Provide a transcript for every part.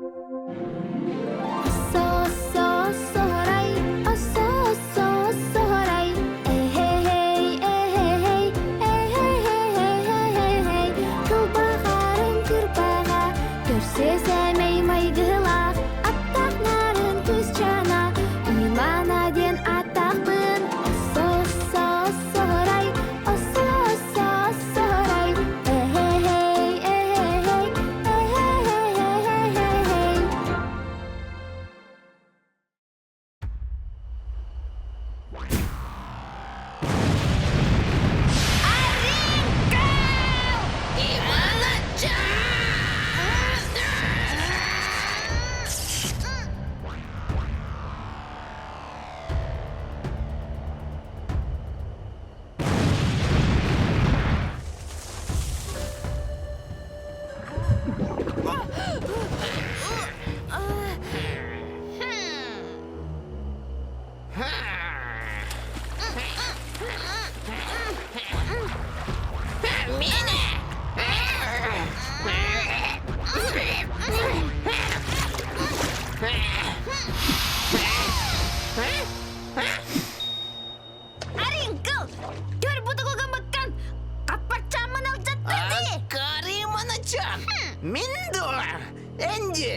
Оссо-оссо-оссоһорай, оссо-оссо-оссоһорай, эһэ-һэй, эһэ-һэй, эһэ-һэй-һэй-һэй-һэй, кылбаҕарын кырбаҕа, көрсө сэмэй майгылаах, аттаах нарын кыысчаана, Имана диэн ааттаахпын, оссо-оссо-оссоһорай, оссо-оссо-оссоһорай, эһэ-һэй, эһэ-һэй, эһэ-һэй-һэй-һэй-һэй. Арыҥкыл! Көр бу тугу гыммыккын! Хаппарчааммын алдьаттын дии! Кариманачан! Мин дуо? Энди!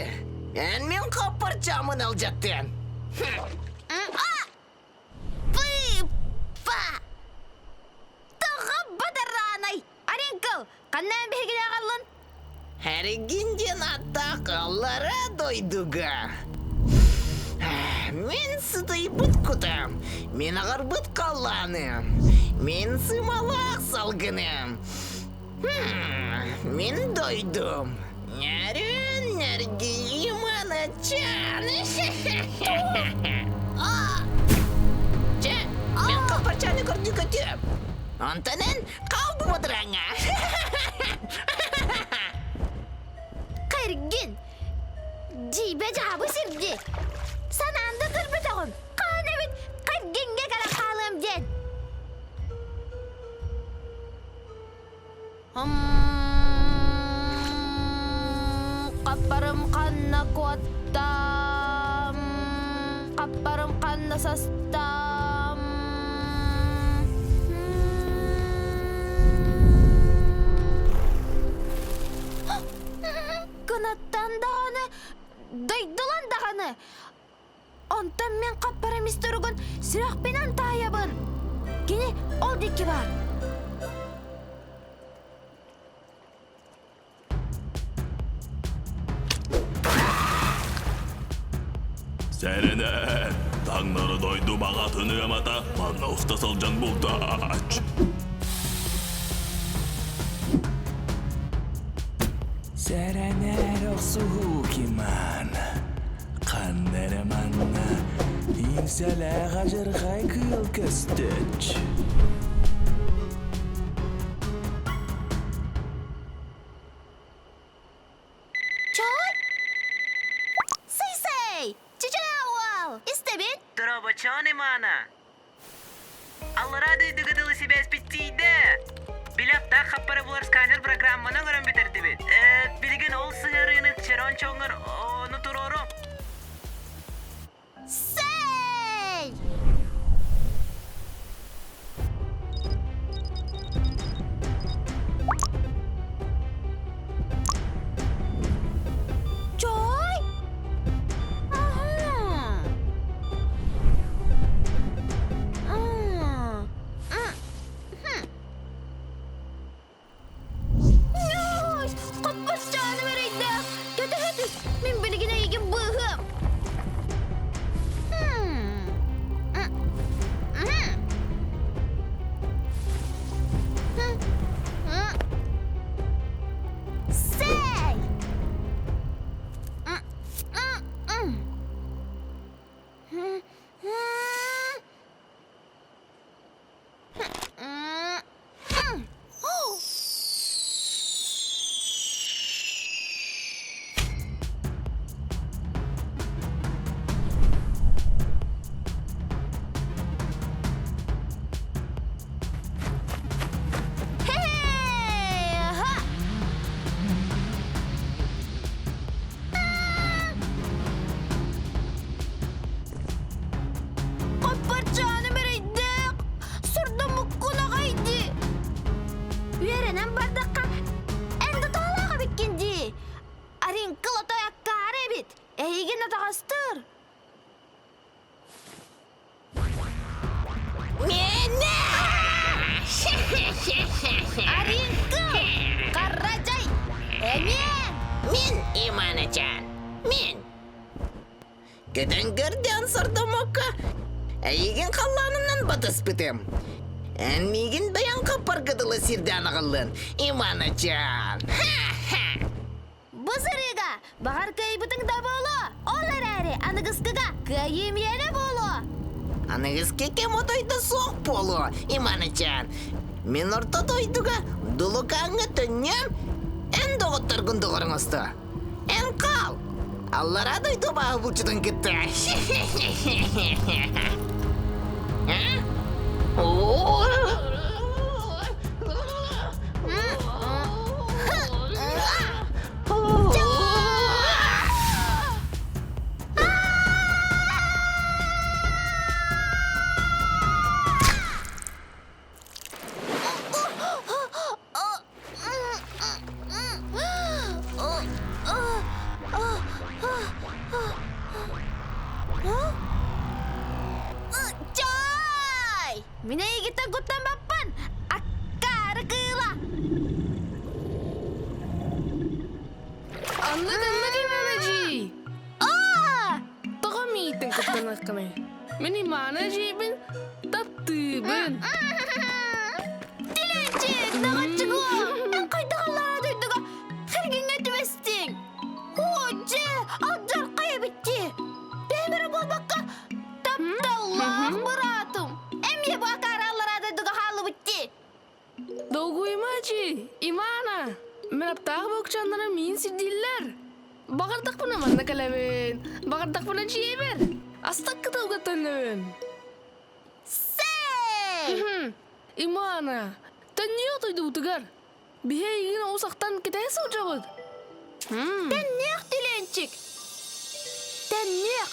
Эн мин хаппарчааммын алдьаттын! Пыыпа! Тоҕо бадараанай! Арыҥкыл, ханна биһигини аҕаллын? Эргин диэн аттаах аллара дойдуга. Мин сытыйбыт кутам, мин аҕарбыт халлааным, мин сымалаах салгыным. Мин дойдум. Нэрин нэргийиманачан. Чэ, мин хаппарчааны көрдүү көтүөм. Онтон эн Хал бу Кэргин! Дьиибэ дьаабы сирди! Санаан да көрбөтөҕүм, хаһан эбит кэргиҥҥэ кэлэн хаалыам диэн! Хаппарым ханна куоттам, хаппарым ханна састам. Кынаттан даҕаны, дойдулан даҕаны. Онтон мин хаппарым исторугун сүрэхпинэн таайабын. Кини ол диэки баар. Сэрэнэр, таҥнары дойду баҕатын ыамата манна уста сылдьан бултаач. Сэрэнэр охсуһуу киман, ханна эрэ манна иҥсэлээх адьырҕай кыыл көстөч. Чой? Сый-сый! Чычаа уол! Истэбин? Дорообочон Имана! Аллараа дойдуга дылы сибээспит тиийдэ! Билэхтаах хаппара булар сканер программаны оҥорон бүтэрдибит. Билигин ол сыһыарыыны Черон чоҥҥор ону туруору. Сэй! Чой? Ага. Хоппосчааным эрэйдээх! Кэтэһэ түс! Мин билигин Эйигин атаҕастыыр. Аринка! Каражай! Эмиэн! Мин Иманычан! Мин! Көтөн көрдөөн сордоммокко, эйигин халлаанынан батыспытым. Эн миигин бэйэҥ хаппарга дылы сирдээн аҕаллын, Иманычан! Бу сырыыга баҕар кыайбытыҥ да буолуо, ол эрээри аныгыскыга кыайыы миэнэ буолуо. Аныгыскы кэм отой да суох буолуо, Иманычан. Мин орто дойдуга дулукааҥҥа төннүөм, эн доҕотторгун доҕоруҥ оҥосто. Эн хаал! Аллараа дойду абааһы булчутун кытта. Чай! Мин эйигиттэн куттаммаппын! Аккаары кыыла! Аннык аннык иманажи! Аа! Тоҕо миитин куттаныаххыный? Мин имана жиибин таптыыбын. Тилэнчик, доҕоччугуом! Эн хайдах аллараа дойдуга хэргиҥҥэ түбэстиҥ? Оо, дьэ, алдьархай эбит дии! Бэйэм эрэ буолбакка, тапталлаах быраатым! Эмиэ бу акаары аллараа дойдуга хааллыбыт дии! Долгуйма, Имана! Мин аптаах бокчаннара миин сирдииллэр. Баҕардахпына манна кэлэбин, баҕардахпына дьиэбэр. Астак кытылга төннөбүн. Сэй! Имана, төннүөх дойдубутугар. Биһи эйигин олус ахтан кэтэһэ сылдьабыт. Тэнниэх, Тиленчик! Тэнниэх!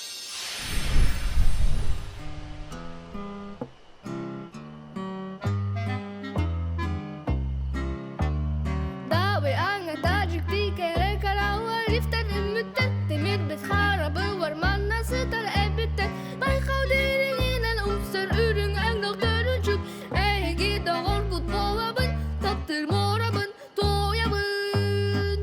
Даабый аҥата дьикти кэрэ карауа лифтэн үммүттэн тимирбит харабы варманна сытар эбиттэн байхау дириҥинэн умсар үрүҥ өҥнөх төрүчүк эһиги доҕоргут буолабын таптыыр муорабын туойабын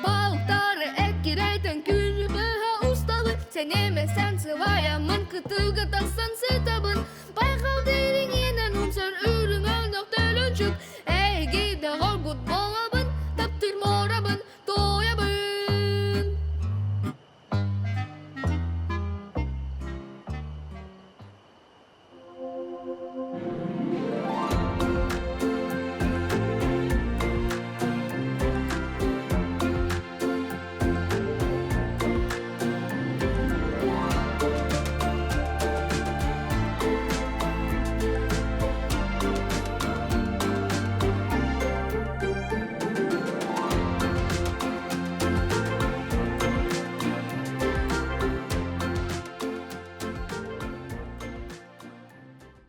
Балыктары эккирэйтэн күнү быһа устабын Сэнэмэсэн сылайаммын кытылга тахсан сытабын Байҕал дириҥинэн умсар үрүҥ өҥнөх төлөнчүк Эһиги доҕоргут буолабын.